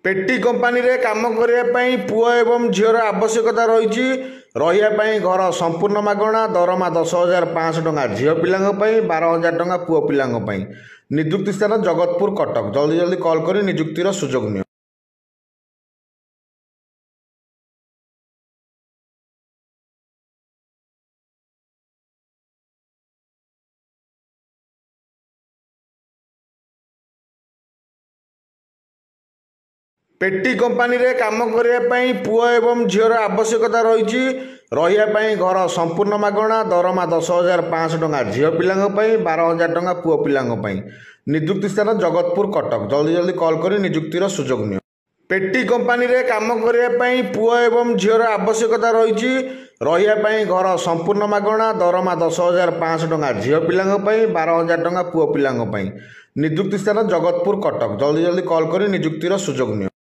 ପେଟି କମ୍ପାନୀରେ କାମ କରିବା ପାଇଁ ପୁଅ ଏବଂ ଝିଅର ଆବଶ୍ୟକତା ରହିଛି। ରହିବା ପାଇଁ ଘର ସମ୍ପୂର୍ଣ୍ଣ ମାଗଣା। ଦରମା 10,500 ଟଙ୍କା ଝିଅ ପିଲାଙ୍କ ପାଇଁ, 12,000 ଟଙ୍କା ପୁଅ ପିଲାଙ୍କ ପାଇଁ। ନିଯୁକ୍ତି ସ୍ଥାନ ଜଗତପୁର, କଟକ। ଜଲ୍ଦି ଜଲ୍ଦି କଲ୍ କରି ନିଯୁକ୍ତିର ସୁଯୋଗ ନିଅ। ପେଟି କମ୍ପାନୀରେ କାମ କରିବା ପାଇଁ ପୁଅ ଏବଂ ଝିଅର ଆବଶ୍ୟକତା ରହିଛି। ରହିବା ପାଇଁ ଘର ସମ୍ପୂର୍ଣ୍ଣ ମାଗଣା। ଦରମା 10,500 ଟଙ୍କା ଝିଅ ପିଲାଙ୍କ ପାଇଁ, 12,000 ଟଙ୍କା ପୁଅ ପିଲାଙ୍କ ପାଇଁ। ନିଯୁକ୍ତି ସ୍ଥାନ ଜଗତପୁର, କଟକ। ଜଲ୍ଦି ଜଲ୍ଦି କଲ୍ କରି ନିଯୁକ୍ତିର ସୁଯୋଗ ନିଅ। ପେଟି କମ୍ପାନୀରେ କାମ କରିବା ପାଇଁ ପୁଅ ଏବଂ ଝିଅର ଆବଶ୍ୟକତା ରହିଛି। ରହିବା ପାଇଁ ଘର ସମ୍ପୂର୍ଣ୍ଣ ମାଗଣା। ଦରମା 10,500 ଟଙ୍କା ଝିଅ ପିଲାଙ୍କ ପାଇଁ, 12,000 ଟଙ୍କା ପୁଅ ପିଲାଙ୍କ ପାଇଁ। ନିଯୁକ୍ତି ସ୍ଥାନ ଜଗତପୁର, କଟକ। ଜଲ୍ଦି ଜଲ୍ଦି କଲ୍ କରି ନିଯୁକ୍ତିର ସୁଯୋଗ ନିଅ।